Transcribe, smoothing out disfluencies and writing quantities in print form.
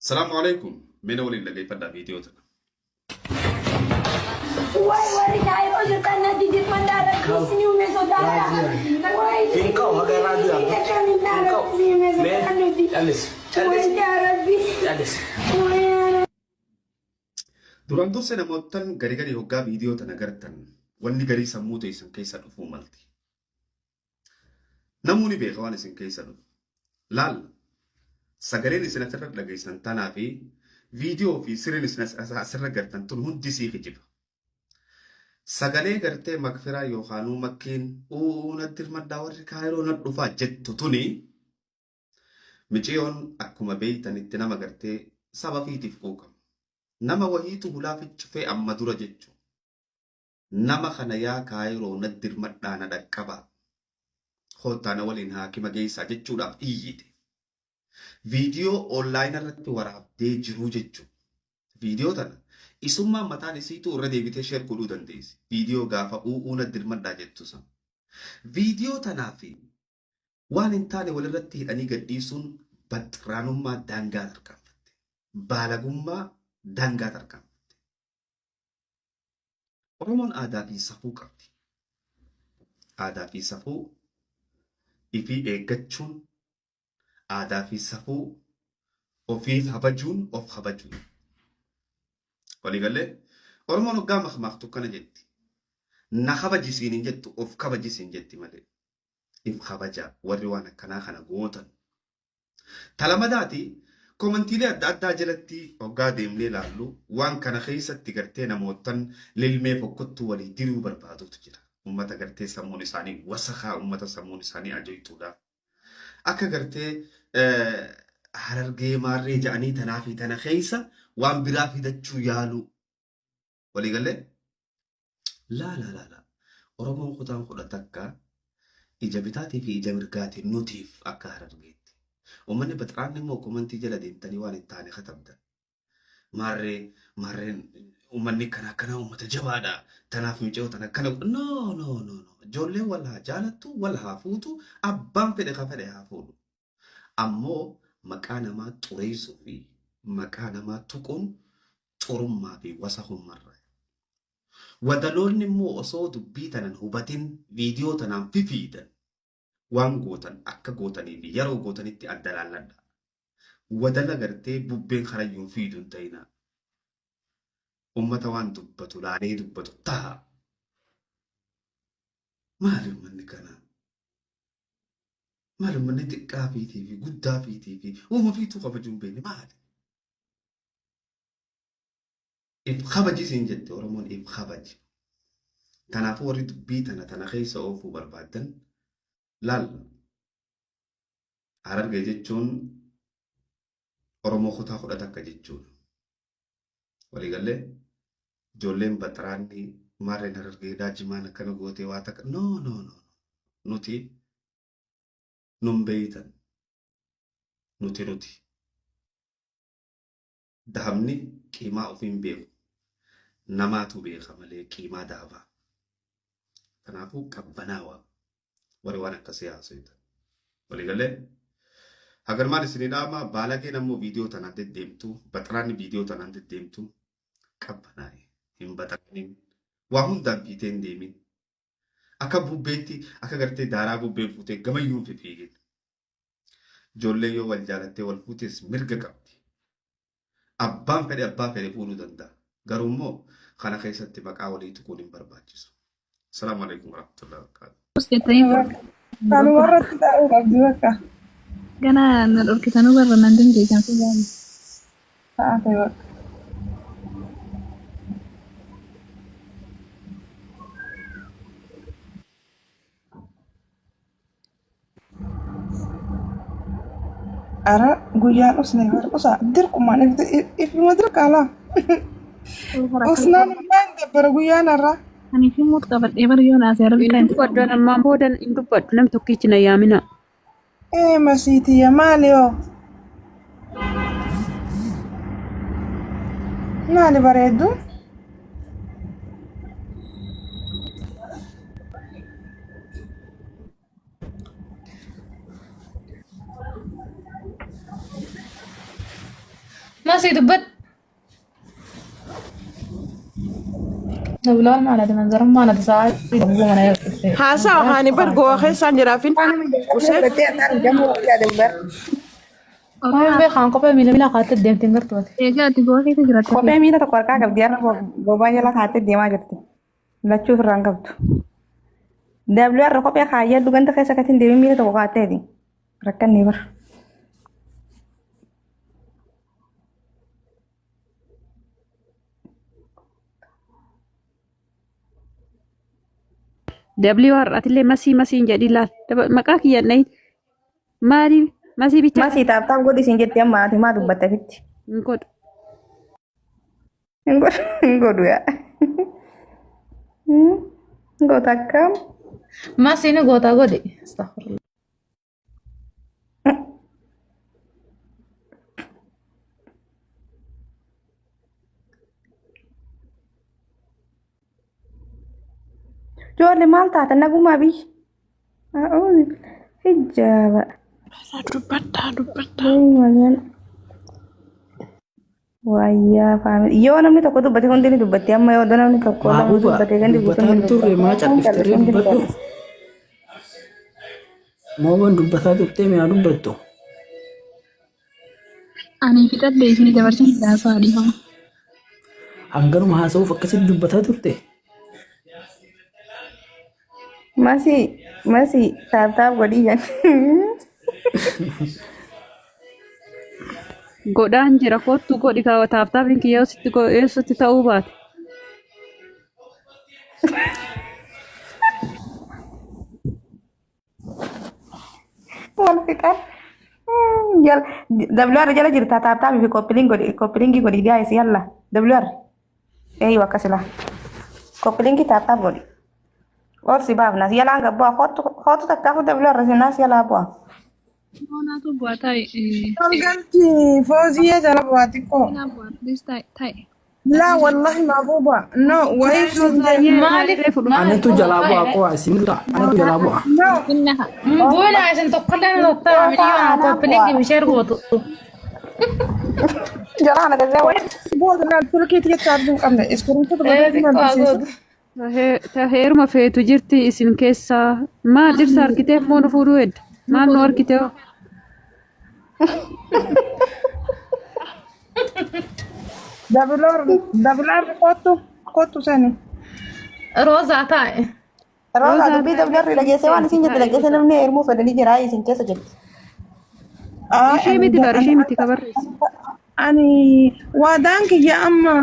Salaamu alaikum. Mee na waliin dhageeffadhaa viidiyoo tana. Way warri kaayiroo jirtan natti dirmadhaa rabbi isin uume sodaadha. Way Hin ka'u haga raadiyoo yaabdutti. Hin ka'u. rabbi uume Mee sodaa nuti. callis. Way Callis. yaa rabbi. Callis. Way yaa rabbi. Duraan dursee namoottan gari gari hoggaa viidiyoo tana gartan wanni garii sammuu teessan keessa dhufuu malti. Namuu ni beeka waan isin keessa dhufu. Laal sagaleen isin asirra dhageessan tanaa fi viidiyoo fi sireen isin asirra gartan tun hundi sii kijiba. Sagalee gartee makfiraa yookaanuu makkiin uu natti hirmadhaa warri kaayiroo na dhufaa jettu tuni miciyoon akkuma beeytanitti nama gartee saba fiitiif quuqamu. Nama wahiitu hulaa ficcufee amma dura jechuudha. Nama kana yaa kaayiroo na dirmadhaa na dhaqqabaa. Koottaa na waliin haakima geessaa jechuudhaaf iyyite. Viidiyoo onlaayina irratti waraabdee jiruu jechuudha. Viidiyoo tana isummaan mataan isiituu irra deebitee sheer godhuu dandeessi. Viidiyoo gaafa u'uu na dirmadhaa jettu san. Viidiyoo tanaa fi waan hin taane walirratti hidhanii gadhiisuun baxraanummaa daangaa tarkaanfatte. Baalagummaa daangaa tarkaanfatte. Oromoon aadaa fi safuu qabdi. Aadaa fi safuu ifii eeggachuun, aadaa fi safuu ofii kabajuun of kabajuun. Waliigallee Oromoon hoggaa makmaaktu akkana jetti. Na kabajisiin hin jettu of kabajisiin jetti malee. If kabajaa warri waan akkanaa kana gootan. Talamadaati komantiilee adda addaa jalatti hoggaa deemnee ilaallu waan kana keessatti gartee namoottan lilmee fokkottuu walii diruu barbaadutu jira. Ummata gartee sammuun isaanii wasakaa, ummata sammuun isaanii ajoytuudha. Akka gartee harargee maarree ja'anii tanaa fi tana keessa waan biraa fidachuu yaaluu. Waliigallee? Laa laa laa laa. Oromoon kutaan kudha takka ija bitaatii fi ija mirgaatiin nutiif akka harargeetti. Uummanni baxiraanni immoo komantii jala deemtanii waan hin taane katabdan. Maarree maarreen uummanni akkana akkanaa uummata jabaadha. Tanaaf micoo tana akkana no no no no. Ijoolleen wal haa jaalattu wal haa fuutu abbaan fedhe ka fedhe haa fuudhu. Ammoo maqaa namaa xureessuu fi maqaa namaa tuquun xurummaa fi wasakummarra. Wadaloonni immoo osoo dubbii tanan hubatin viidiyoo tanaan fifiidan waan gootan akka gootanii fi yeroo gootanitti adda laalladha. Wadala gartee bubbeen karayyuun fiidu hin ta'inaa. Ummata waan dubbatu laalee dubbatu taha. Maali ummanni kanaa? Maali ummanni xiqqaa fiitii fi guddaa fiitii fi uuma fiituu kabajuu hin beekne maali? If kabaji siin jette Oromoon if kabaji. Kanaafuu warri dubbii tana tana keessa oofuu barbaaddan laal Harargee jechuun Oromoo kutaa kudha takka jechuudha. Waliigallee ijoolleen baxiraanni maarreen Harargee daajimaan akkana gootee waa takka no no no nuti nun beeytan nuti nuti. Dahabni qiimaa ofii hin beeku. Namaatu beeka malee qiimaa dahabaa. Kanaafuu qabbanaawa warri waan akkasii haasoytan. Waliigalee hagalmaan isinii dhaama baalageen ammoo viidiyoo tanaan deddeemtu baxiraanni viidiyoo tanaan deddeemtu qabbanaa'i hin baxaraniin waa hundaan fiitee hin deemin. Akka bubbeetti akka gartee daaraa bubbeen fuutee gamayyuu hin fifiigin. Ijoolleen yoo wal jaalattee wal fuutes mirga qabdi. Abbaan fedhe abbaa fedhe fuudhuu danda'a. Garuu immoo kana keessatti maqaa walii tuquun hin barbaachisu. Assalaamu alaikum warahmatullahi wabarakatuh. Jettanii Kanuma irratti taa'uu qabdi bakka. gana na dhorkitanuu barra nan dandeessan fi gaarii. Ta'a ta'e bakka. Ara guyyaan usne bar usa dirqumaan ifuma dirqaalaa. Usnaan immoo hin dabbara guyyaan har'aa. Ani fi muut qabadhee bar yoon asee Hin arbitan. dubbadhu an ammaan booda hin dubbadhu nam tokkichi na yaamina. Ee masiitiyya maali hoo? Maali bareeddu? Masii dubbadhu. Dablaan maal ati manzaran maal ati sa'aa dhibbu mana yoo Haasaa haani bar gowaa keessaan jiraafin. Usee. Waan beekaan kophee miila miila kaatee deemteen gartuu ati. Egaa ati gowaa keessa jiraatta. Kophee miila tokko harkaa qabdi har'a bobaa jala kaatee deemaa jirti. Lachuu ofirraa hin qabdu. WR kophee kaayyadhu ganda keessa katiin deemee miila tokko kaatteeti. Rakkanni bara. WR atillee masii masiin jedhi laal. Maqaa kiyya hin dhahin. Maaliif masii bichaa Masii taaptaap godhi siin jetti amma ati maa dubbatte fitti. hin godhu. Hin godhu hin godhu yaa. Hin goota akkam. Masii ni goota godhi. Astaghfirullah. Ijoollee maal taatan nagumaa biyyi? Hijaaba. Dubbadhaa dubbadhaa. Magan. Wayyaa faamilii. Yoo namni tokko dubbate hundi ni dubbatti. Amma yoo namni tokko lama Maabuba dubbate gandi guutuun dubbataan ni turre dubbata. maa calliftee Hundi dubbadhu. dubbata. Mooban dubbataa turtee mi'a dubbattu. Ani fixadhe isinii dabarsin haasaa dhiifama. Hanganuma haasa'uuf akkasitti dubbataa turte. Masii masii taap taap godhii jenna. Godhaan jira kottu godhi kaa taaptaapin kiyya yoo sitti yoo sitti ta'uu baate. Wal fixan. Jala WR jala jirta taap taap fi koppiliin godhi koppiliingii godhi gaayis yalla WR. Eeyyuu akkasila. Koppiliingii taap taap godhi. Orsi baafnas yalaan gabbu'a kootu kootu takkaafu WR sinaas yalaa bu'a. Moonaatu bu'aa taa'e. Ol galchi fooziyyee jala bu'aa xiqqoo. Naa bu'aa please taa'e taa'e. Laa wallahi maabuuba. No wayii siin jedhe. Maaliif Anatu jalaa bu'aa qo'a isin ta'a. Anatu jalaa bu'a. No. Innaha. Bu'uuna isin tokkollee nu tattaa miliyoona koppiliingi misheer gootu. Jala ana dafee wayii. Booda laal silkiitti jecha arginu qabne. Iskiriinshot Ee godhee xiqqoo haa argisiisa. gootu. Ta heeruma feetu jirti isin keessaa. Maal dhirsa argiteef moo nu fuudhuu hedda? Maal nu argite hoo? Dabiloor kottu kottu sani. Roozaa taa'e. Roozaa Roozaa dubbii WR dhageessee waan isin jette taa'e dhageessee namni heerumuu fedhanii jira isin keessa jirti. Ishee miti bar ishee miti ka barreesse. Ani waadaan kiyya amma